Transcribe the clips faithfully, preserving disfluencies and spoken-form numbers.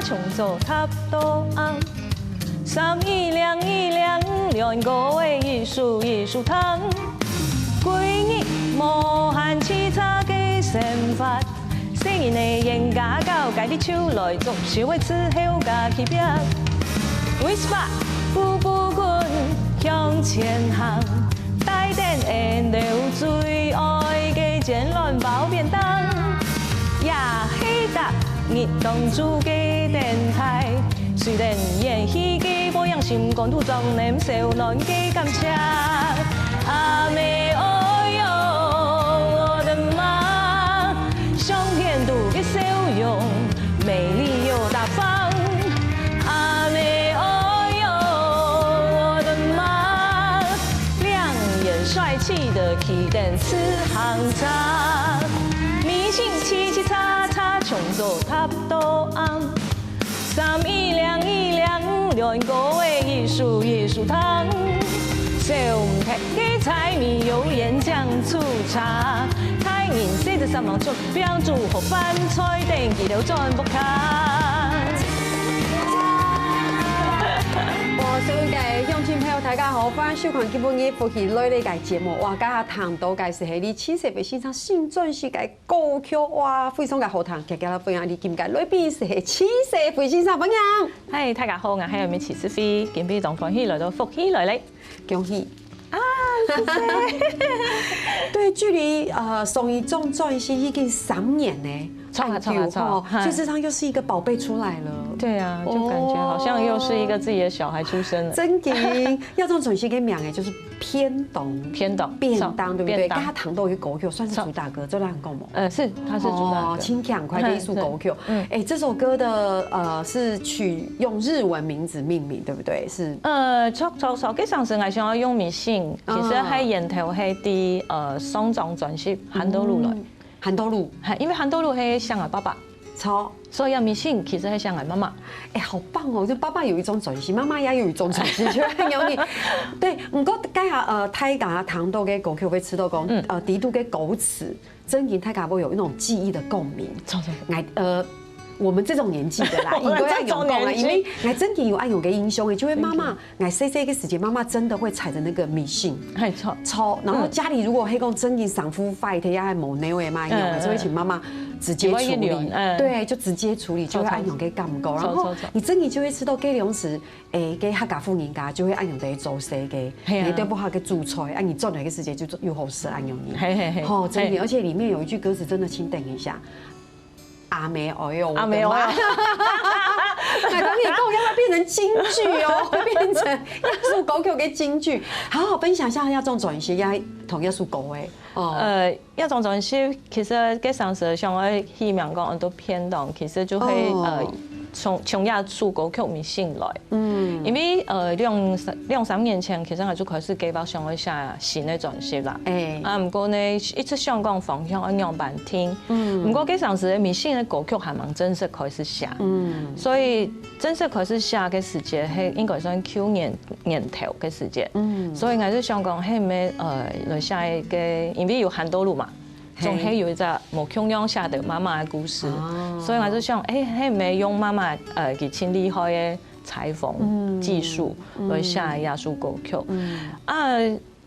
從早䌈到暗，衫一領一領，亂膏个一束一束糖。歸日無閒洎杈个生活，細人仔冤家交，該日就來作秀个伺候甲起壁。Whisper，步步滾，向前行。 帶等𫣆兜最愛个煎卵包便當，也係逐日當晝个等待。雖然演戲个背影，心肝肚裝淰燒暖个感謝。阿妹哦喲，我的媽， 相片肚个笑容，美麗又大方。阿妹哦喲，我的媽，兩眼帥氣的騎等自行車，眉心歕歕擦擦，從早䌈到暗。 衫一領一領，亂膏个一束一束糖。燒毋忒个柴米油鹽醬醋茶，大人細子煞猛出拚煮好飯菜，等佢兜轉屋下。哇，所有个鄉親朋友，大家好，歡迎收看今晡日福氣來了个節目。哇，頭下聽到个係李青社會先生新專輯个 歌曲哇，非常个好聽，遽遽來歡迎你今个來賓係青社會先生，歡迎。嗨，大家好，𠊎係阿妹徐思菲，今晡日當歡喜來到福氣來了。恭喜！啊，謝謝。對，距離呃上一張專輯已經三年呢，著啊，著啊，著啊，吼，哈。所以這張又是一個寶貝出來了。對啊，就感覺好像又是一個自己的小孩出生了。真的，這張專輯个名誒，就是 便當，便當，便當，著，對不對？便當。剛剛談到一個歌曲，算是主打歌，著。這樣講嗎？呃，是，它是主打歌。哦，輕輕快的一首歌曲。嗯，嗯。哎，這首歌的，呃，是取用日文名字命名，對不對？是。呃，著，著，著，該當時𠊎想愛用Missing，其實還源頭係在，呃，上張專輯《寒到路來》。嗯。 寒到路。係，因為寒到路係想𠊎爸爸。著。所以啊，Missing其實係想𠊎媽媽。哎，好棒哦！就爸爸有一張專輯，媽媽也有一張專輯，就很有你。對，毋過該下呃，大家聽到个歌曲會知道講，嗯。呃，裡肚个歌詞，真經大家會有一種記憶的共鳴。著，著。哎，呃，我們這種年紀的啦，我們這種年紀。應該要講啦，因為哎，真經有恁樣个印象誒，就係媽媽 𠊎細細个時節，媽媽真的會踩著那個Missing。係，著。著，然後家裡如果係講真經衫褲壞忒，也還無尿个嘛，嗯，嗯，嗯。就會請媽媽直接處理。就會去輪，嗯。對，就直接處理，就會恁樣个感覺。著，著，著。然後你真經就會知道，該當時，誒，該客家婦人家就會恁樣个做事个，係啊。你對屋下个煮菜，啊，你轉來个時節就有好食恁樣呢。係，係，係。吼，真的，係。而且裡面有一句歌詞真的，請等一下。 阿妹，哎喲，我的媽。阿妹，哦。那當然，講要不要變成金句哦，會變成這首歌曲个金句。好好分享一下這張專輯，也同這首歌誒。哦。呃，這張專輯其實該當時想愛起名講安到便當，其實就係，哦。呃，從，從這首歌曲裡面來。 嗯。因為，呃，兩三，兩三年前，其實𠊎就開始計劃想愛寫新个專輯啦。哎。啊，毋過呢，一直想講方向愛仰般定。嗯。毋過該當時个Missing个歌曲還吂正式開始寫。嗯。所以正式開始寫个時節，係應該算舊年年頭个時節。嗯。所以𠊎就想講，係毋係，呃，來寫一個，因為有寒到路嘛，嘿。總係有一隻無共樣寫著媽媽个故事。哦。所以𠊎就想，哎，係毋係用媽媽，呃，佢盡厲害个 裁縫、嗯，技術來寫這首歌曲。嗯。啊，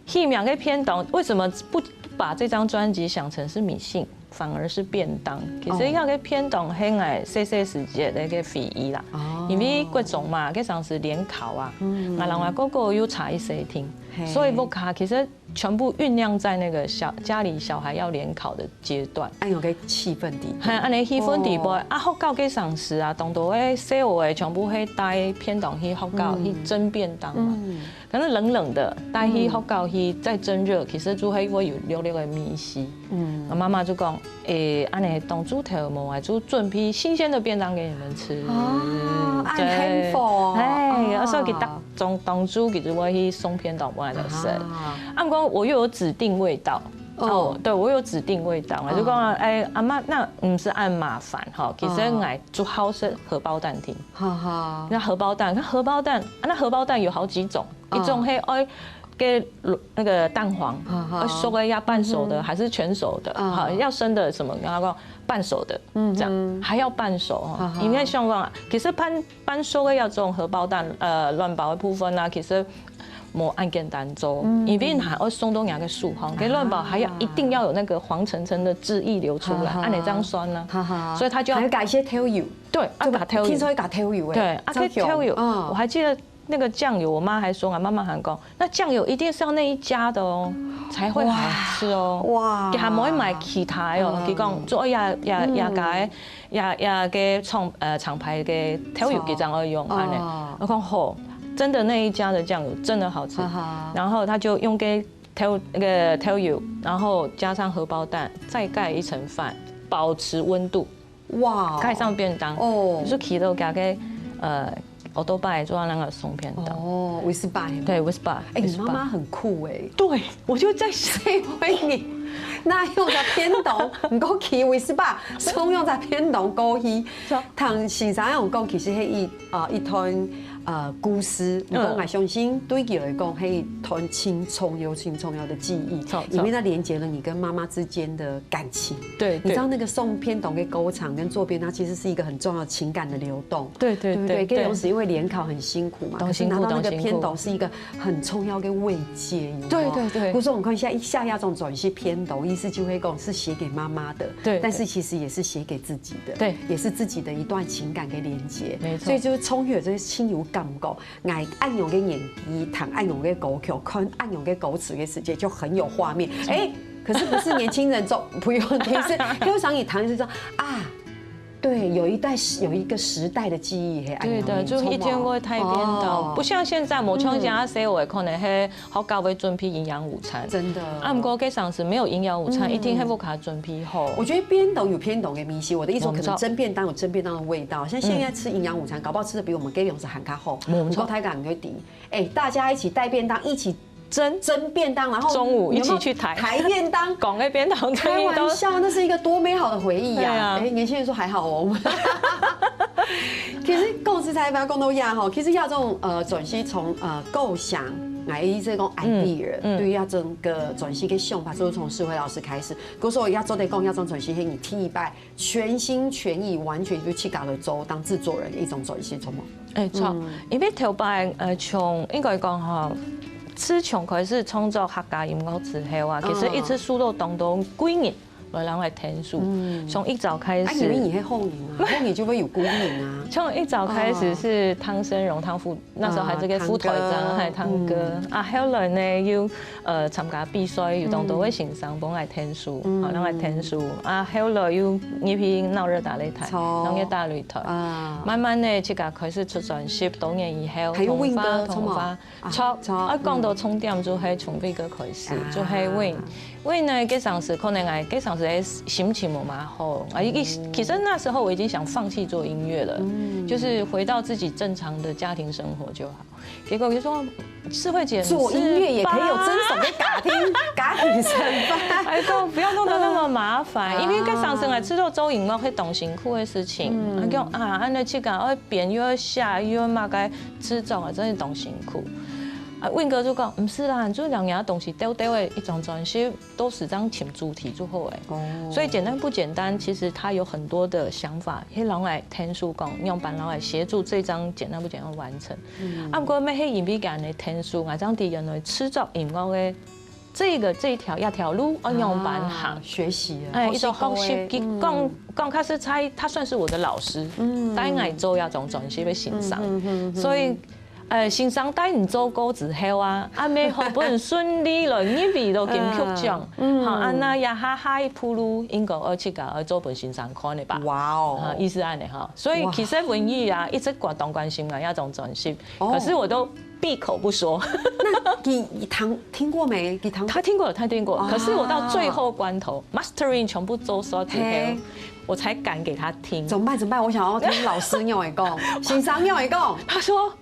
起名个便當，為什麼不把這張專輯想成是Missing，反而是便當？其實哦。這個便當係𠊎細細時節个一個回憶啦。哦。因為國中嘛，該當時聯考啊，嗯。𠊎摎𠊎哥哥又差一歲定，嘿。所以屋下其實全部醞釀在那個小，家裡小孩要聯考的階段。恁樣个氣氛底背。嘿，恁樣氣氛底背。哦。啊，學校个上司啊，當多个細學个全部係帶便當去學校，嗯。去蒸便當嘛。嗯。可能冷冷的，帶去學校去，嗯。再蒸熱，其實就會，會有略略个味緒。嗯。啊，媽媽就講，誒，恁樣當晝頭無啊，就準備新鮮的便當給你們吃。哦，恁幸福哦。對。哎，啊，所以佢逐 當，當晝其實會去送便當分𠊎兜食。啊。啊，毋過我又有指定味道。哦。哦，對，我有指定味道，哦。我就講，哎，阿媽，那毋使恁麻煩吼，其實哦。𠊎就好食荷包蛋定。哈哈。那荷包蛋，那荷包蛋，啊，那荷包蛋有好幾種，哦。一種係愛个那个蛋黄，哈哈要熟的要半熟的还是全熟的？嗯哈，要生的什么？然后讲半熟的，这样还要半熟哦。哈哈因为像讲啊，其实半半熟的要种荷包蛋，呃，卵包的部分呢，其实。无恁簡單做，因为还要送到人个手上，给卵包还要一定要有那个黄澄澄的汁液流出来，哈哈按你这样算呢，哈哈，所以它就要还要加一些豆油，对，啊，加豆油，听说要加豆油哎，对，啊，这样给豆油，嗯我还记得那个酱油，我妈还说啊，妈妈还讲，那酱油一定是要那一家的哦，才会好吃哦。哇佢还唔会买其他哦，佢讲做呀呀呀个呀呀个厂呃厂牌个豆油佢正会用，安呢，我讲好，真的那一家的酱油真的好吃，然后他就用个豆那个豆油，然后加上荷包蛋，再盖一层饭，保持温度，哇，盖上便当。哦就去到家个呃，我都拜做那个送便当。哦，Vespa，对，Vespa。哎，你妈妈很酷哎，对，我就在想，因为你那用个便当，你讲去Vespa，送用个便当过去是啊，唐先生用讲，其实是一啊一段呃故事，我讲我相信对佢来讲，是一段轻重要、轻重要的记忆，错因为它连接了你跟妈妈之间的感情。对，你知道那个送便当的过程跟做便当，其实是一个很重要的情感的流动。对对对不对？对跟同时因为联考很辛苦嘛，可是拿到那个便当是一个很重要的慰藉，有没有？对对对不是我们看一下一下那种转系便当，意思就会讲是写给妈妈的，对但是其实也是写给自己的，对也是自己的一段情感跟连接，没错所以就是充满这些亲友感觉，爱爱用的演技，谈爱用的歌曲，看爱用的歌词的世界就很有画面，哎。可是不是年轻人做，不用，你是，就想你谈是说啊，对，有一代时有一个时代的记忆，嘿，对的，就一定会太变动，不像现在，我从前啊，所以我可能嘿，好高位准备营养午餐，真的啊，不过给上次没有营养午餐，一定还不卡准备好。我觉得便当有便当的迷信，我的意思，可能我们知道蒸便当有蒸便当的味道，像现在吃营养午餐，搞不好吃的比我们给用是还较好，没错我们高台感会低。哎，大家一起带便当，一起蒸蒸便当，然后中午一起有没有去抬抬便当，讲个便当开玩笑，那是一个多美好的回忆呀、对啊哎，年轻人说还好哦。其实讲实在话，讲到呀吼，其实要这种呃转系从呃构想，来意思讲 idea，、嗯对于要整个转系跟想法，就是从世辉老师开始。可是我要做得讲，要这种转系，你第一拜全心全意，完全就去搞了周当制作人的一种转系，从吗？哎，错，因为头擺呃，从应该讲哈，自从开始创作客家音乐之后啊，其实一直收到当多贵人来让我听书，从一早开哎，因为始。你是后年啊，后年就会有贵人啊。从一早开始是汤森荣汤副，那时候还是个副台长，啊还有汤哥啊。后来呢，又呃参加比赛，有当多个先生帮我听书，好让我听书啊。后来又入去闹热打擂台，错闹热打擂台，啊，慢慢的自家开始出专辑，多年以后，还有同花 Win 哥同花，啊错，错啊讲到重点就系从Win哥开始，啊就系Win。Win呢，该上时可能哎，该上时个心情无蛮好，啊，一其实那时候我已经想放弃做音乐了，就是回到自己正常的家庭生活就好。结果就说，世慧姐，做音乐也可以有真实的家庭家庭生活。哎，都不要弄得那么麻烦，因为该上时啊，知道做音乐是当辛苦的事情，啊，讲啊，安尼自家要编又要写又要嘛个制作啊，真是当辛苦。啊，Win哥就讲，毋是啦，你就两样东西丢丢的一种专辑，都是这样请主题就好哎。哦所以简单不简单，其实他有很多的想法，可以让来听书讲，用板让来协助这张简单不简单完成。啊，不过咩系因为个安尼听书，啊，这样的原来制作音乐的这个这一条一条路，要用板行啊。学习啊，哎，好一种好辛苦欸习，讲讲开始猜，他算是我的老师，嗯，带我做要种转型的欣赏，所以。呃，欣赏带你做歌之后啊，啊，咩好不顺利了，入围到金曲奖，嗯，好，啊，那也下下一步路应该要去个要做本欣赏看的吧？哇哦啊，意思安尼哈，所以其实文艺啊，一直广东关心啊，要种转型，哦可是我都闭口不说。那你你听听过没？你听他听过，他听过，啊可是我到最后关头，mastering 全部做出来之后嘿，我才敢给他听。怎么办？怎么办？我想要听老师用来讲，欣赏用来讲。他说。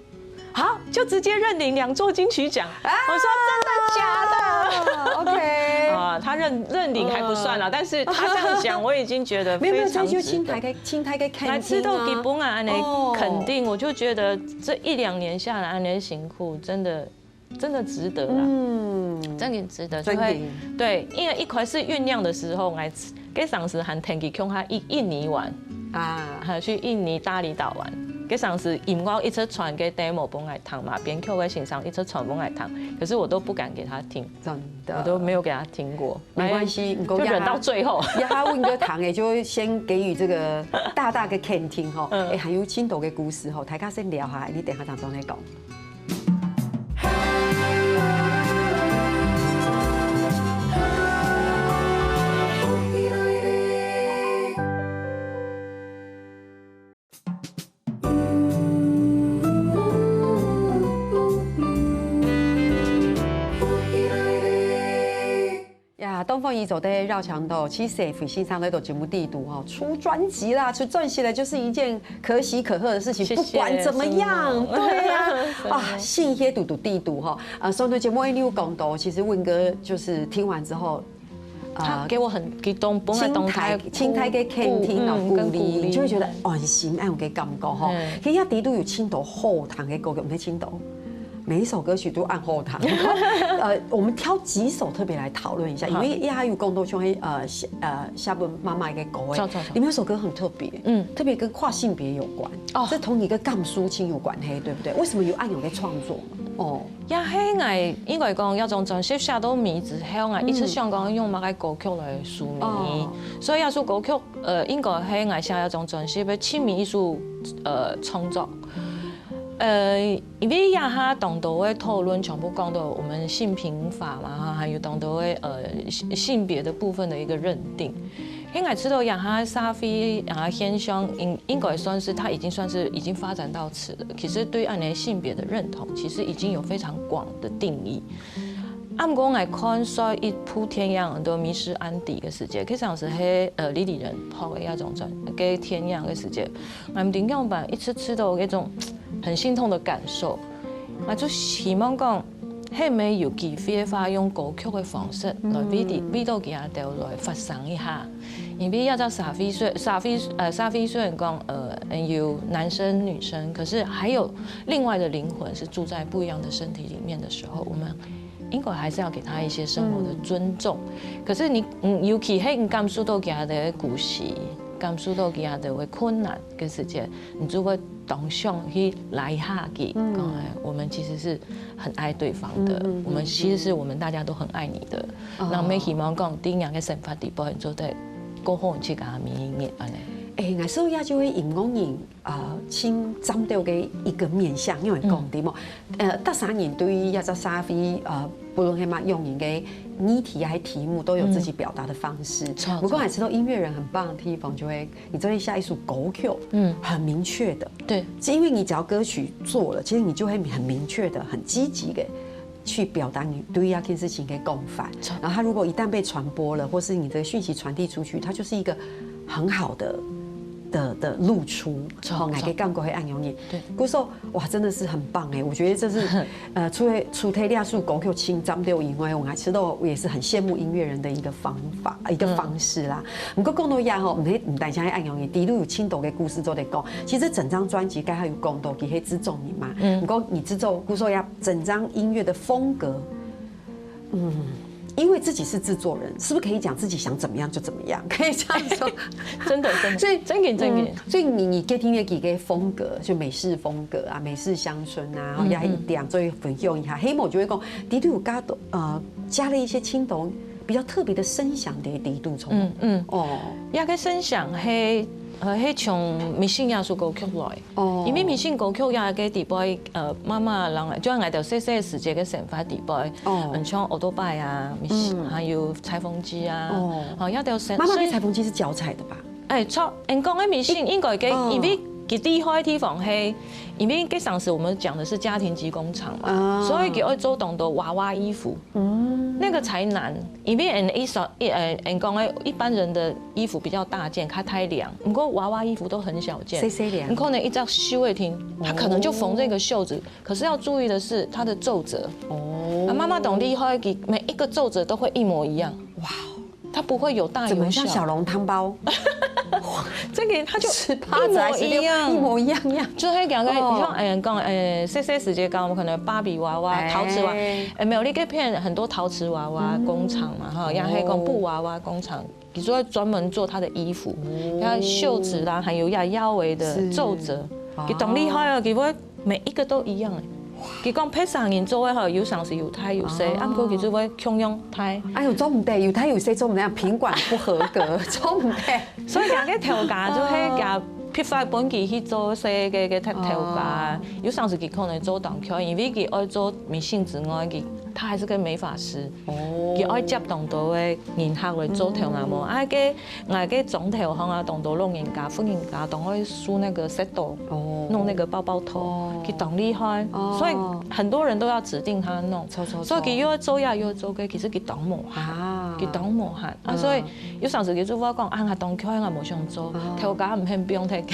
好，就直接认领两座金曲奖。我说真的假的？啊？OK，啊，他认认领还不算啦，但是他这样讲，我已经觉得没有没有，非常这就青值得。苔个青苔个肯定啊。来吃到基本啊，安尼哦肯定，我就觉得这一两年下来，安尼辛苦，真的真的值得啦，嗯，真的值得，就會，真的。對，因為一開始醞釀的時候，𠊎該當時還跈佢共下一，一年玩，啊，還有去印尼大理島玩。該當時音樂一直傳給 demo 分𠊎聽嘛，編曲个先生一直傳分𠊎聽，可是我都不敢給他聽，真的。我都沒有給他聽過。沒關係，你就忍到最後。這下溫哥聽个，就先給予這個大大个肯定吼。嗯。欸，還有盡多个故事吼，大家先尞下，你等下正再講。 呀，東方一走的繞牆道，其實費先生來到節目底肚吼，出專輯啦，出專輯了就是一件可喜可賀的事情，謝謝，不管怎麼樣，是嗎？對呀，是嗎？啊，新鲜嘟嘟底肚吼，呃，上段節目你有講到，其實溫哥就是聽完之後，呃，他給我很激動，本來當大，清台，清台个肯定啊，嗯，跟鼓勵，鼓勵，你就會覺得安心，那種个感覺吼。嗯。其實這底肚有盡多好聽个歌曲，毋係盡多。 每一首歌曲都恁好聽。呃，我們挑幾首特別來討論一下，好。因為也有講到像，呃，寫，呃，寫分媽媽个歌，欸，著，著，著。裡面有首歌很特別，嗯。特別跟跨性別有關，哦。這同你个甘肅腔有關係，對不對？為什麼有恁樣个創作？哦。也係𠊎應該講，這張專輯寫到尾之後，𠊎一直想講用麼个歌曲來書名，哦。所以這首歌曲，呃，應該係𠊎寫這張專輯个前面一首，呃，創作。 呃，因為這下當多个討論全部講到我們性平法嘛，哈，還有當多个，呃，性，性別的部分的一個認定。因為知道這下社會啊現象應，應該算是，它已經算是已經發展到此了。其實對恁樣性別的認同，其實已經有非常廣的定義。啊，毋過𠊎看說一部電影，很多迷失安迪个時節，其實係，呃，李李仁拍个那種轉，个電影个時節， 𠊎毋知仰般，一直試著該種很心痛的感受。𠊎就希望講，係毋係有機會个話，用歌曲个方式來為佢，嗯。為到佢兜來發聲一下。因為這隻社會雖，社會，呃，社會雖然講，呃，有男生女生，可是還有另外的靈魂是住在不一樣的身體裡面的時候，我們應該還是要給他一些生活的尊重。嗯。可是你，嗯，尤其係你感受到佢兜个故事，感受到佢兜个困難个時節， 你就會當想去拉下佢，嗯。講，哎，我們其實是很愛對方的，嗯，嗯，嗯，我們其實是我們大家都很愛你的。哦。那𠊎希望講，在人个生活底背，做得過好自家每一日，恁樣。哎，𠊎所以就會因為人，呃，盡站到个一個面向，因為講，嗯。對無？呃，逐儕人對於這隻社會，呃，不論係麼樣人个議題還係題目，都有自己表達的方式。嗯。著，毋過，著。𠊎知道音樂人很棒的地方，就會 你這邊下一首歌曲，嗯。很明確的，對。是因為你只要歌曲做了，其實你就會很明確的、很積極的去表達你對於這件事情的看法。錯。然後它如果一旦被傳播了，或是你的訊息傳遞出去，它就是一個很好的、的、的露出。錯，哦，錯。𠊎个感覺會恁樣。對。故所，哇，真的是很棒欸！我覺得這是 呃，除了，除了這首歌曲盡讚了以外，𠊎還知道我也是很羨慕音樂人的一個方法，一個方式啦。嗯。毋過講到這吼，毋係，毋單淨係恁樣，底肚有盡多个故事做得講。其實整張專輯剛才有講到，佢係製作人嘛。嗯。毋過你製作，故所這整張音樂的風格，嗯，因為自己是製作人，是不是可以講自己想怎麼樣就怎麼樣？可以這樣說。真的，真的。所以，真的，真的。嗯，所以你，你決定了幾個風格，就美式風格啊，美式鄉村啊，嗯，然後也一點，嗯。所以分享一下。希望就會講，底肚有加多，呃，加了一些盡多比較特別的聲響在底肚中。嗯，嗯。哦。這个聲響係，呃，係從《Missing》這首歌曲來。 哦。因為迷信歌曲也个底背，呃，媽媽人，就像𠊎兜細細時節个生活底背，哦。嗯，像奧多拜啊，迷信，嗯。還有裁縫機啊，哦。哦，也都生，媽媽个裁縫機是腳踩的吧？所以，哎，著，人講个迷信應該个，哦。因為佢厲害个地方係，因為个上次我們講的是家庭及工廠嘛，啊。所以佢愛做當多娃娃衣服。 嗯。那個才難，因為人一說，一，呃，人講个一般人的衣服比較大件，較大領，毋過娃娃衣服都很小件。細細領。你可能一隻手仔定，它可能就縫這個袖子，哦。可是要注意的是它的皺褶。哦。啊，媽媽當厲害，佢每一個皺褶都會一模一樣。哇。它不會有大有小。怎麼像小籠湯包？那个他就十八子还是六，一模一样，一模一样样。就係講个，哦。像，嗯，講，呃，細細時節講，我們可能芭比娃娃、哎。陶瓷娃，哎，沒有，你可以騙很多陶瓷娃娃工廠嘛，哈，哦。然後還有講布娃娃工廠，你就會專門做他的衣服，哦。像袖子啦，還有呀腰圍的皺褶，是。佢當厲害哦，佢會每一個都一樣欸。佢講別儕人做个吼，有成時有大有細，哦。啊，毋過佢就會共樣大。哎喲，做毋得，有大有細做毋得，品管不合格，做毋得。 所以佢个頭家就係佢批發分佢去做細个个頭家，哦。有成時佢可能做當久，因為佢愛做明星之外，佢他還是個美髮師，哦。佢愛接當多个人客來做頭那毛，嗯。啊，个，𠊎个莊頭項啊，當多老人家、婦人家，當愛梳那個set頭，哦。弄那個包包頭，哦。佢當厲害，哦。所以很多人都要指定他弄，著，著，著。所以佢又愛做呀，又愛做个，其實佢當無閒，啊。佢當無閒啊，嗯。所以 有成時佢就會講，啊，𠊎當𤸁，𠊎無想做，哦。頭家毋肯放忒，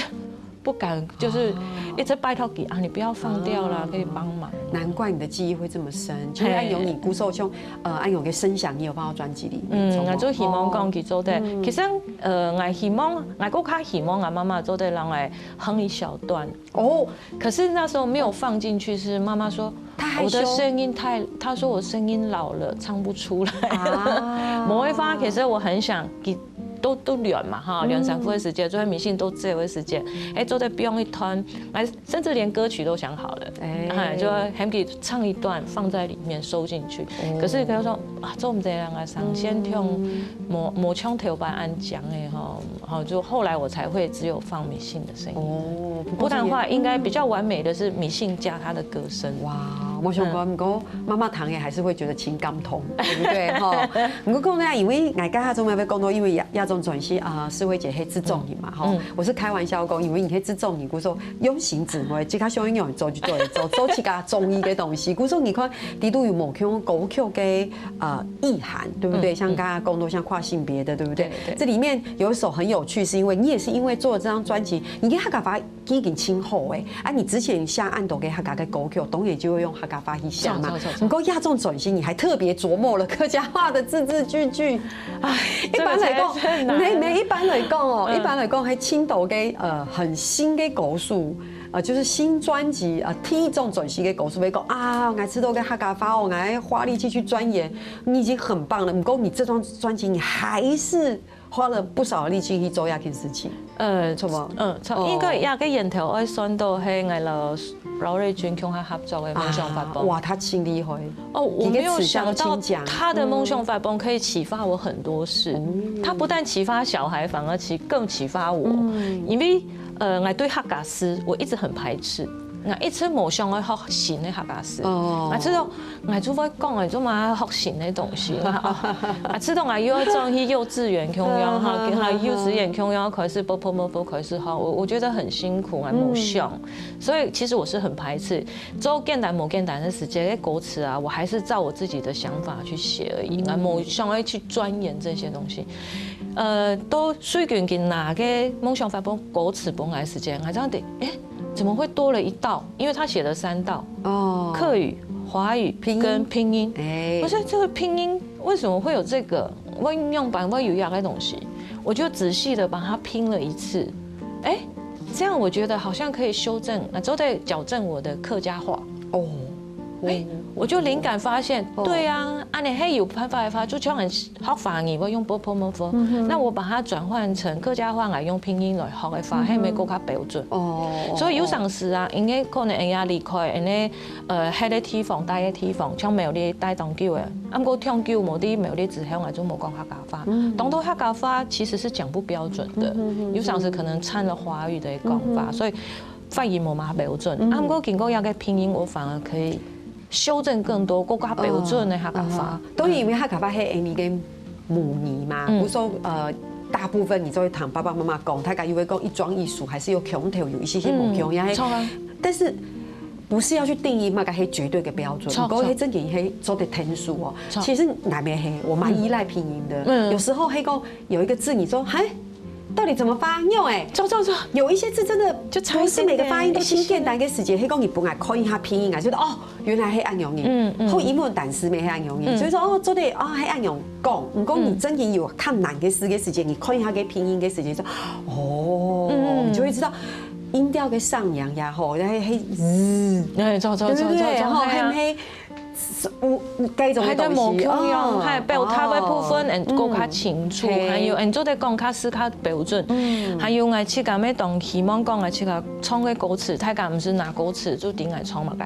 不敢，就是一直拜託佢，啊，你不要放掉啦，哦。可以幫忙。難怪你的記憶會這麼深，就是恁樣你故所像，呃，恁樣个聲響，你有放到專輯裡面，嗯，著無？𠊎就希望講佢做得，哦。嗯。其實，呃，𠊎希望，𠊎更加希望𠊎媽媽做得讓𠊎哼一小段。哦。可是那時候沒有放進去，是媽媽說，她害羞。我的聲音太，她說我聲音老了，唱不出來了。啊。無辦法，其實我很想給 都，都練嘛，哈，嗯。練三副个時節，做明星都這个時節，哎，做得放一段，哎，甚至連歌曲都想好了，哎。哎，就喊佢唱一段放在裡面收進去。哦。可是佢說，啊，做毋得啊，聲線像，嗯。無，無像頭擺恁靚个吼，好，就後來我才會只有放明星的聲音。哦，不過不然的話，這也，應該比較完美的是明星加他的歌聲。哇，我想講，嗯。毋過媽媽聽个還是會覺得盡感動，對不對？哈，毋過講呢，因為𠊎剛剛中間有講到，因為亞，亞洲轉型啊，世慧姐係製作人嘛，哈，嗯。我是開玩笑講，因為你係製作人，故所用心姊妹，這个小朋友做就做，做，做自家中意个東西，故所你看，裡肚有無像歌曲个，呃，意涵，對不對？嗯，像剛剛講到像跨性別的，對不對？對，對。這裡面有一首很有趣，是因為你也是因為做了這張專輯，你跟客家話 已經盡好欸。啊，你之前寫恁多个客家个歌曲，當然就會用客家話去寫嘛。著，著，著，著。毋過亞洲轉型，你還特別琢磨了客家話的字字句句。唉，一般來講，這個才是難。沒，沒，一般來講哦，嗯。一般來講，還盡多个，呃，很新个歌手，呃，就是新專輯，呃，第一張專輯个歌手，會講啊，𠊎知道个客家話哦，𠊎花力氣去鑽研，你已經很棒了。毋過你這張專輯，你還是 花了不少力氣去做這件事情。呃，著無？嗯，著，哦。應該這个源頭愛算到係𠊎摎饒瑞君共下合作个《夢想發夢》。啊，哇，他盡厲害。哦，我沒有想到他的《夢想發夢》可以啟發我很多事。嗯。他不但啟發小孩，反而啟，更啟發我。嗯。因為，呃，𠊎對客家詩，我一直很排斥。 𠊎一直無想愛學新个客家詩。哦。𠊎知道，𠊎就會講，𠊎就嘛學新个東西。啊，知道𠊎又愛轉去幼稚園共樣哈，嗯，嗯，嗯，嗯。跟佢幼稚園共樣開始 bopomofo 開始學，我，我覺得很辛苦，𠊎無想。嗯。所以其實我是很排斥。做簡單無簡單个時節，歌詞啊，我還是照我自己的想法去寫而已，嗯。𠊎無想愛去鑽研這些東西。呃，到瑞君佢拿个《夢想發夢》歌詞分𠊎个時節，𠊎正知，欸， 怎麼會多了一道？因為他寫了三道，哦。客語、華語拼音。跟拼音。欸。我說這個拼音為什麼會有這個？我仰般會有這樣个東西？我就仔細地把它拼了一次。欸，這樣我覺得好像可以修正，呃，做得矯正我的客家話。哦。欸，嗯。我就靈感發現，哦。對啊，恁呢係有辦法个話，就像人 學華語，𠊎用 bopomofo，嗯哼。那我把它轉換成客家話來用拼音來學个話，嗯哼。係毋係更加標準？哦，哦，所以有成時啊，哦。𠊎个可能𠊎个離開，𠊎个，呃，歇个地方，待个地方，像苗栗待當久个，啊，毋過長久無在苗栗之後，𠊎就無講客家話。嗯。當多客家話其實是講不標準的，嗯哼，嗯哼。有成時可能摻了華語的講法，嗯哼。所以發音無嘛標準。嗯。啊，毋過經過這個拼音，我反而可以 修正更多更加標準个客家話。啊，啊，當然因為客家話係𠊎个母語嘛，嗯。故所，呃，大部分你就會聽爸爸媽媽講，大家又會講一莊一俗，還是有腔調，有一些些無腔，嗯，也係，著啊。但是不是要去定義麼个係絕對的標準，著，毋過係真正係做得聽書哦。著。其實𠊎乜係，我蠻依賴拼音的。嗯。有時候係講有一個字，你說，嘿，到底怎么发？仰仔？走走走。有一些字真的就差一点点，不是每个发音都是簡单的時節，係講你本來看一下拼音啊，覺得哦，原來係恁樣个。嗯嗯。或英文單詞乜係恁樣个，嗯。所以說哦，做得哦，係恁樣講。毋過你真正有較難个字个時節，你看一下个拼音个時節，說哦，嗯。你就會知道音調个上揚呀，吼，然後係字，哎，走走走走走，對不對？吼，係啊。係毋係？ 有，有該種个東西，還有無共樣，哦，還有表達个部分，哦，嗯，恁較清楚，嘿。還有恁做得講較是較標準，嗯。還有𠊎自家乜當希望講𠊎自家唱个歌詞，大家毋使拿歌詞就知𠊎唱麼个，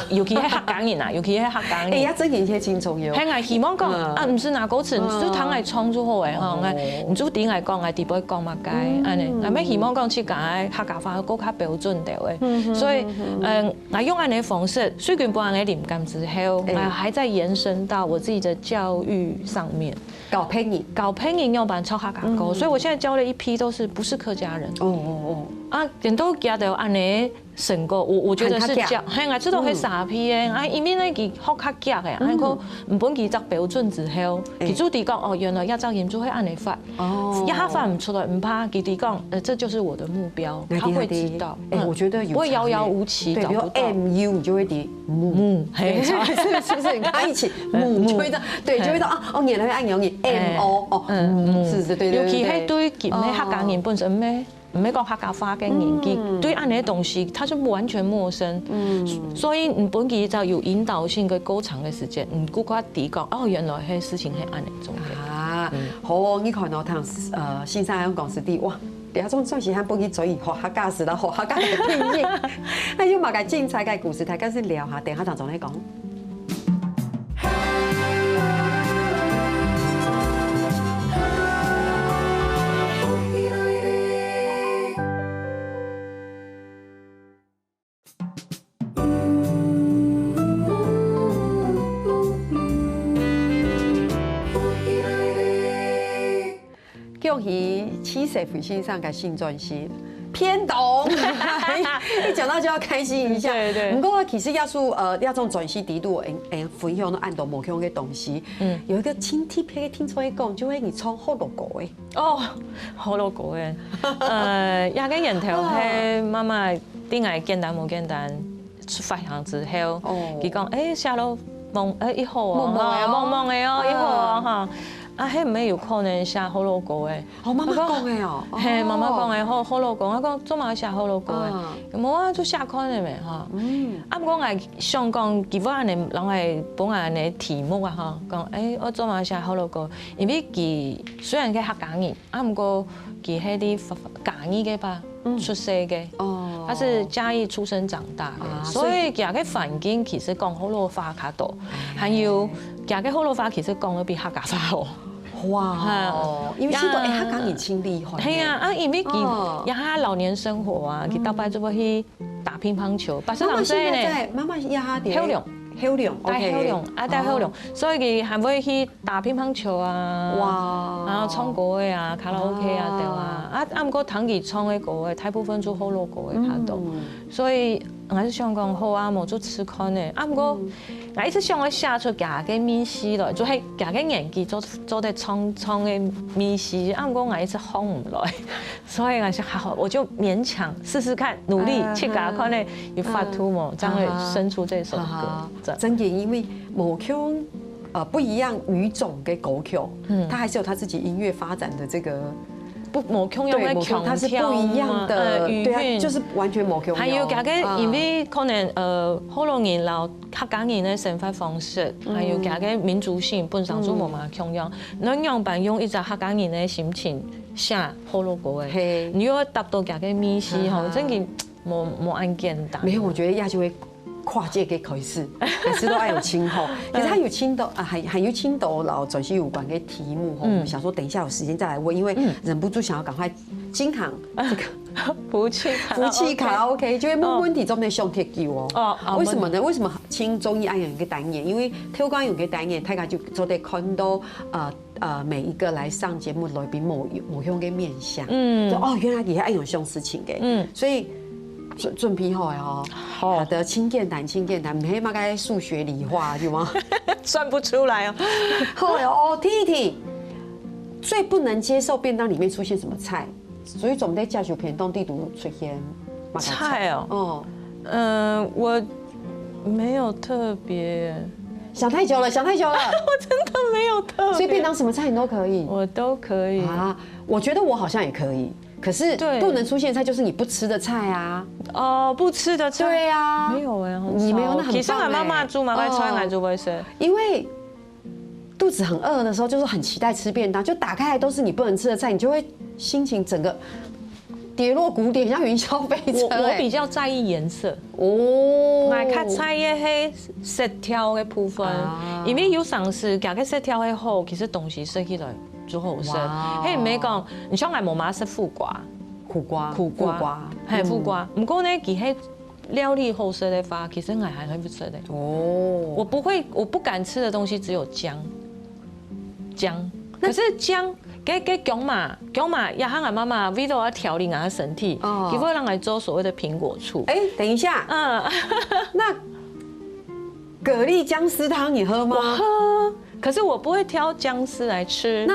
尤其係客家人啊，尤其係客家人。哎呀，這一切真重要。係，𠊎希望講，嗯。啊，毋使拿歌詞，嗯。就聽𠊎唱就好誒，吼，哦。𠊎，你就知𠊎講，𠊎底背講麼个，嗯。恁呢，𠊎乜希望講自家个客家話過較標準兜誒，嗯哼，所以，嗯哼。嗯， 𠊎用恁呢个方式，水軍分𠊎个靈感之後，哎。𠊎還在延伸到我自己的教育上面。教別人。教別人仰般唱客家歌，嗯。所以我現在教了一批都是不是客家人。哦，哦，哦。啊，等到佢兜恁呢成功，我，我覺得是教，還較遽。嘿，𠊎知道係啥批个，嗯。啊，因為呢，佢學較遽个，嗯。啊，佢毋分佢隻標準之後，哎。佢就知講，哦，原來這隻音就係恁呢發。 哦。壓發毋出來，毋怕，佢知講，呃，這就是我的目標，𠊎知，他會知道。𠊎知。哎，嗯。我覺得有差呢。不會遙遙無期，對，找不到。比如M U，你就會知母。母，嘿，是不是？是不是？你看以前，嗯，母，就會知道，母。對，就會知道，嘿。啊，哦，原來愛用你，哎。M O，哦，嗯，母，母。是不是？對，對，對，對。尤其係對今个客家人本身，哦。 毋係講客家話个年紀，嗯。對恁呢个東西，他就完全陌生。嗯。所以你分佢一隻有引導性个過程个時間，你更加知講，哦，原來係事情係恁呢種个。啊，嗯。好哦，你看哦，聽，呃，先生恁講是對，哇，這種算是還分佢做學客家史啦，學客家个經驗。那有麼个精彩个故事，大家先聊下，等下正再來講。 恭喜徐世輝先生个新專輯《偏東》，一講到就要開心一下。對，對。毋過其實這首，呃，這張專輯底肚，嗯，嗯，分享了恁多無共个東西。嗯。有一個真特別个，聽說講，就係你唱學老歌个。哦，學老歌个。呃，這個源頭係媽媽對𠊎簡單無簡單， 出發行之後，哦。佢講：「哎，寫到夢，哎，一號哦，夢夢个哦。」哈，夢夢个哦，啊。一號哦，哈。啊，係毋係有可能寫學老歌个？哦，媽媽講个哦。我講，嘿，媽媽講个，哦。學，學老歌。我講，做麼个寫學老歌个？啊。無啊，就寫看个咩，哈。嗯。啊，毋過𠊎想講，佢會恁呢，人會分𠊎恁呢題目啊，哈，講，哎，𠊎做麼个寫學老歌？因為佢雖然係客家人， 啊，毋過佢係在嘉義个吧，嗯。出世个，哦。他是嘉義出生長大个，啊，所以佢个環境其實講學老話較多，哎。還有佢个學老話其實講得比客家話好。哇哦，哈。因為真多，哎，呀。客家人真厲害呢。係啊，啊，因為佢，哦。這下老年生活啊，佢逐擺就會去打乒乓球，八十六歲呢。媽媽現在在，媽媽這下在後龍。後龍，在後龍，OK。啊，在後龍，哦。所以佢還會去 打乒乓球啊，哇。然後唱歌个啊，卡拉OK啊，哇。對啊，啊，啊，毋過聽佢唱个歌个，大部分就學老歌个較多。嗯。所以，𠊎係想講，好啊，無就試看呢。啊，毋過，嗯。𠊎一直想愛寫出佢个味緒來，就係佢个年紀做，做得唱，唱个味緒，啊，毋過𠊎一直放毋來。 所以𠊎想，好，我就勉強試試看，努力，嗯，自家看呢，有法度無，嗯，這樣會生出這首歌。啊哈，啊哈。這樣。真的，因為無共，呃，不一樣語種的歌曲，嗯。它還是有它自己音樂發展的這個，不，無共樣的腔調嘛，對，無共，它是不一樣的，呃，語韻。對啊，就是完全無共樣。還有這個，啊。因為可能，呃，學老人摎客家人的生活方式，嗯。還有這個民族性本身就無麼共樣。嗯。你仰般用一隻客家人的心情寫 學老歌个，嘿。你又要達到佢个味緒吼，啊哈。真个無，無恁簡單。沒有，我覺得這就會跨界个開始，還係都愛有深度。可是佢有深度啊，還，還有深度摎專輯有關个題目吼，嗯。我們想說等一下有時間再來問，因為嗯。忍不住想要趕快進行這個福氣卡拉OK。福氣卡拉OK，就會問問題，哦。做毋得想忒久哦。哦，哦，為什麼呢？為什麼盡中意恁樣一個單元？因為透過恁樣一個單元，大家就做得看到，呃， 呃，每一個來上節目來賓無，無共个面向。嗯。就，哦，原來佢係恁樣想事情个。嗯。所以準，準備好了哦。好。好的，盡簡單，盡簡單，毋係麼个數學理化，對嗎？算不出來哦。好了哦，第一題，最不能接受便當裡面出現什麼菜？所以總得家族便當裡肚出現麼个菜哦哦，嗯，我没有特别，想太久了，想太久了。我真的没有特别。所以便当什么菜你都可以我都可以。啊？我觉得我好像也可以，可是对不能出现的菜就是你不吃的菜啊。哦，不吃的菜。对啊，没有哎，好你没有，少那很其实俺妈棒哎妈煮嘛，哦我菜俺就不会吃。因为肚子很饿的时候，就是很期待吃便当，就打开来都是你不能吃的菜，你就会心情整个跌落谷底，像云霄飞车、我我欸。比较在意颜色，哦，我较在意黑色调的部分啊，因为有常时加个色调会好，其实东西食起来就好食。哇哦嘿，没讲，你像俺妈妈食苦瓜，苦瓜，苦瓜，苦瓜，嘿，苦瓜。不过呢，其实料理好食的话，其实俺还会不吃的。哦，我不会，我不敢吃的东西只有姜，姜。可是姜，给给姜嘛，姜嘛，也喊俺妈妈为了要调理俺的身体，哦就会让俺做所谓的苹果醋。哎，等一下，嗯，那蛤蜊姜丝汤你喝吗？我喝，可是我不会挑姜丝来吃。那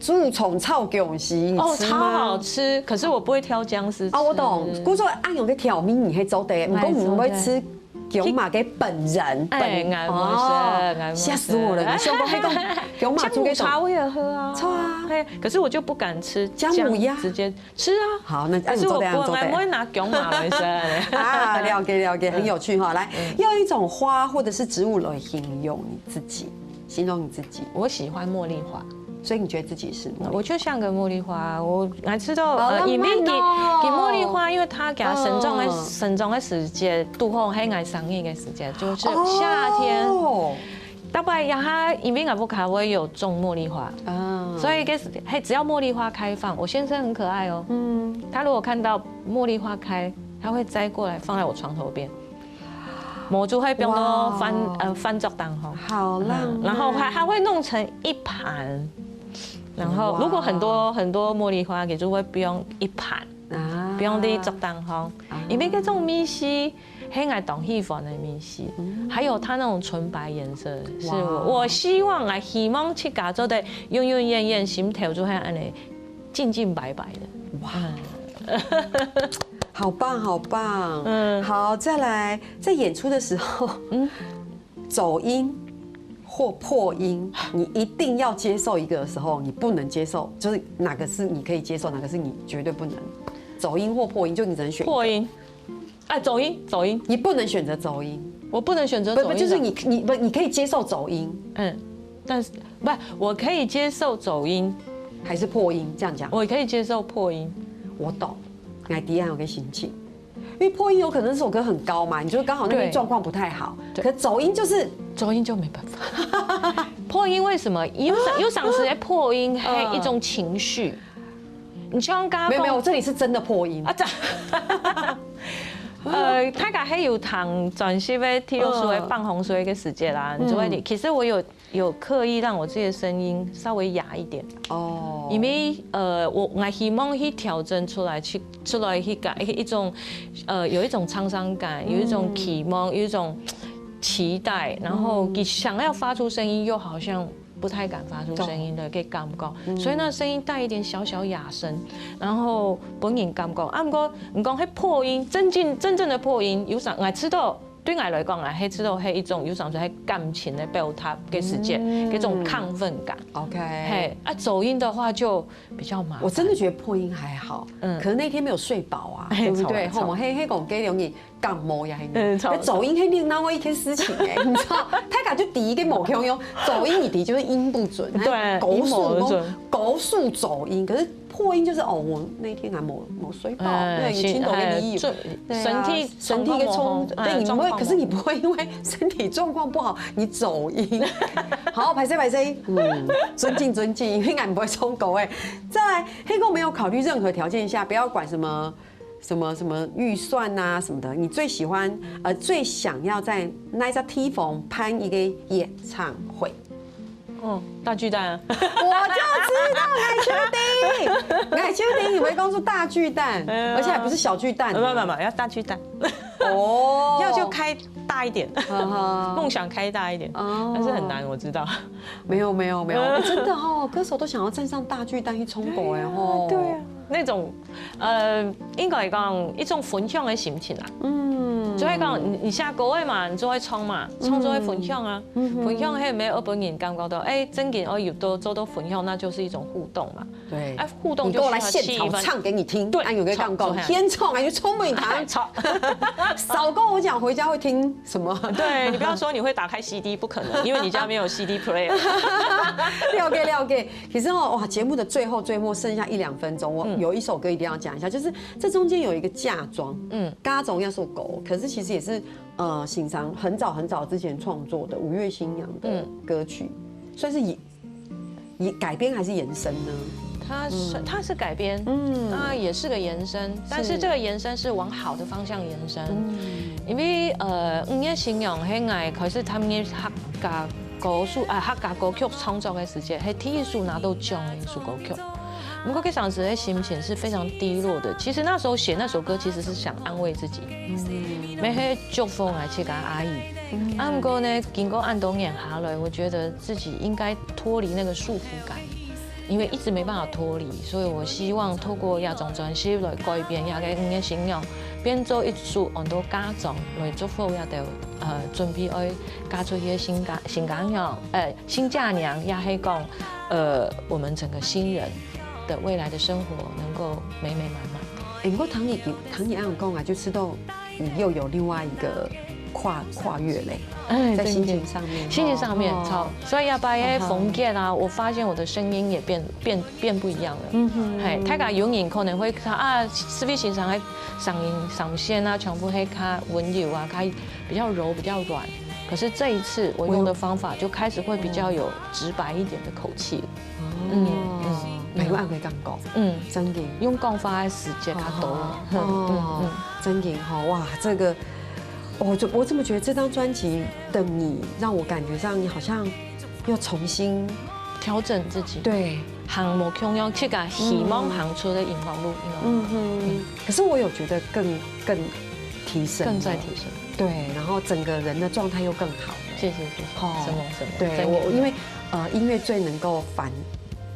蛀虫臭姜丝你哦，吃超好吗？吃，可是我不会挑姜丝吃。啊，我懂。故所阿勇个调味你可以做的，不过你不会吃姜妈个本人，哎，本俺不是，俺不是。吓死我了！你笑过那个姜妈姜煮给母茶我也喝啊，错啊嘿，可是我就不敢吃姜母鸭直接吃啊。好，那可是我不，那你做得，你做得。俺不会拿姜妈来吃。啊，了解了解，很有趣哈。来，用一种花或者是植物来形容你自己，形容你自己。我喜欢茉莉花。所以你觉得自己是吗？我就像个茉莉花，我俺知道好浪漫哦呃，因为给给茉莉花，因为它给它生长的嗯生长的时节，拄好还俺生日的时节，就是夏天。哦大概呀，它因为俺屋下会有种茉莉花，啊，所以个嘿，只要茉莉花开放，我先生很可爱哦。嗯，他如果看到茉莉花开，他会摘过来放在我床头边，模珠会变到翻哇哦呃翻桌档吼。好浪漫。然后还还会弄成一盘，然后如果很多很多茉莉花，也就会不用一盘，啊不用的桌档吼，因为这种米西，黑矮懂喜欢的米西，还有它那种纯白颜色，是我哇我希望来希望去家做的永永远远心头就会安尼，净净白白的。好棒，好棒。嗯，好，再来，在演出的时候，嗯，走音或破音，你一定要接受一个的时候，你不能接受，就是哪个是你可以接受，哪个是你绝对不能。走音或破音，就你只能选一个破音，啊，走音，走音，你不能选择走音，我不能选择不不，走音的。就是你你不你可以接受走音嗯，但是不，我可以接受走音，还是破音？这样讲，我可以接受破音。我懂，来迪安有个心情，因为破音有可能这首歌很高嘛，你就刚好那边对状况不太好，对可走音就是走音就没办法。破音为什么？有有常时的破音，还有一种情绪。你像刚刚没有没有，这里是真的破音啊，这。呃，大家还有谈专辑的，譬如说嗯放风水的时节啦，你就会，其实我有有刻意让我自己的声音稍微哑一点，哦，因为呃，我我希望去调整出来，去出来去感一种呃，有一种沧桑感，有一种期望，有一种期待，然后你想要发出声音，又好像不太敢发出声音的个感觉，所以呢，声音带一点小小哑声，然后本人感觉啊，不过你讲迄破音，真正真正的破音，有啥？我知道，对我来讲啊，迄知道迄一种有啥说迄感情的表达个时间，那种亢奋感。 OK，嘿，啊，走音的话就比较麻烦。我真的觉得破音还好，嗯可能那天没有睡饱啊，哎对不对？吵了吼，嘿，嘿，讲给容易感冒呀，嘿，嗯吵了那走音嘿，另外一件事情哎，你知道，他感觉第一个某用用走音，你的就是音不准，对狗速音不准狗速走音，可是破音就是哦，我那天还没没睡饱，哎那你听懂哎个理由这，对啊身体身体个冲，状况不好对，你不会，哎状况可是你不会因为身体状况不好，你走音。好，拍谁拍谁，嗯，尊敬尊敬，因为俺不会冲狗哎。再来，黑狗没有考虑任何条件下，不要管什么什么什么预算啊什么的，你最喜欢呃最想要在哪一家地方办一个演唱会？嗯，大巨蛋啊，我就知道，哎，确定，哎，确定，你会告诉大巨蛋，哎呀而且还不是小巨蛋没有没有没有，要大巨蛋，哦，要就开大一点，呵呵梦想开大一点，哦但是很难，我知道。没有没有没有，哎真的哦，歌手都想要站上大巨蛋去冲狗哎吼。对啊，那種，呃，應該講一種分享个心情啦。嗯，就會講你你寫歌个嘛，你就會唱嘛，唱就會分享啊，分享係毋係愛分人感覺到，哎，正經愛有到做到分享，那就是一種互動嘛。對，哎，互動你給我來現場就需要氣氛。唱給你聽，對哎，有个感覺，唱唱現場還有充滿彈，唱，少跟我講回家會聽什麼。對你不要說你會打開 C D，不可能，因為你家沒有 C D player。了解了解。其實哦，哇，節目的最後最末剩下一兩分鐘，我嗯有一首歌一定要講一下，就是這中間有一個嫁妝，嗯嗯，嫁妝那首歌，可是其實也是呃，先生很早很早之前創作的五月新娘的嗯歌曲，算是延延改編還是延伸呢？它是它是改編，嗯那也是個延伸，但是這個延伸是往好的方向延伸。因為呃，五月新娘係𠊎開始參與客家歌手啊，客家歌曲創作个時節，係第一首拿到獎个一首歌曲。不過該當時的心情是非常低落的。其實那時候寫那首歌，其實是想安慰自己，也係祝福𠊎自家阿姨。啊，不過呢，經過恁多年下來，我覺得自己應該脫離那個束縛感。 因為一直沒辦法脫離，所以我希望透過這張專輯來改變這個五月新娘，變做一首安到嫁妝來祝福這兜呃準備愛嫁出去个新家新家娘，呃新嫁娘，也係講呃我們整個新人的未來的生活能夠美美滿滿。哎，不過聽你聽你恁樣講啊，就知道你又有另外一個跨跨越嘞，哎在心情上面，心情上面，哦好，所以這擺个風格啊，我發現我的聲音也變變變不一樣了。嗯哼嘿，大家有人可能會看啊，思維先生个聲音聲線啊，全部係較溫柔啊，較比較柔、比較軟。可是這一次我用的方法就開始會比較有直白一點的口氣了。嗯嗯，沒有按回剛講，嗯，真的。用講話个時間較多了。哦嗯嗯嗯。真的哈，哇，這個，我就我怎麼覺得這張專輯的你，讓我感覺上你好像又重新調整自己，對，行無共樣，自家希望行出的音樂路，音樂路嗯哼，可是我有覺得更更提升了，更在提升。對，然後整個人的狀態又更好了。謝謝謝謝，哦什麼什麼，對真的我因為呃，音樂最能夠反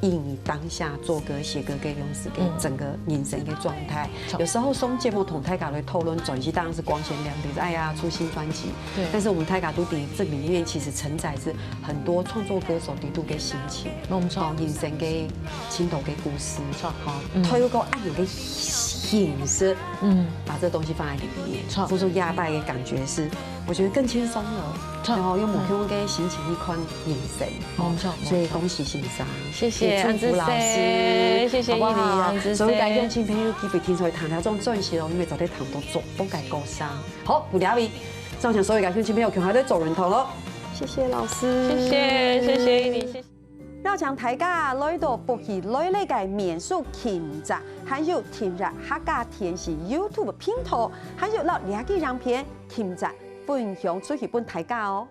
映你當下做歌、寫歌、跟用詞、跟嗯整個人生的狀態。錯有時候上節目同大家來討論專輯，當然是光鮮亮麗，哎呀出新專輯。對但是我們大家都知，這裡面其實承載是很多創作歌手裡肚的心情，沒錯哦，人生的盡多的故事，錯好，嗯透過恁樣的形式，嗯，把這東西放在裡面，錯付出壓敗的感覺是，我覺得更輕鬆了。錯然後用無共樣的心情去看人生，沒錯所以恭喜先生，謝謝也祝福老師，安之生謝謝好不好？依琳安之生所有个鄉親朋友，機會聽出來聽聽這種專輯哦，因為昨天聽到足多个歌聲。好，不了位，上場所有个鄉親朋友，全部都做人頭咯。謝謝老師，謝謝謝謝依琳，謝謝。邀請大家來到福氣來了个民宿品質，還有訂閱客家電視YouTube頻道，還有摎這支影片品質分享出去分大家哦。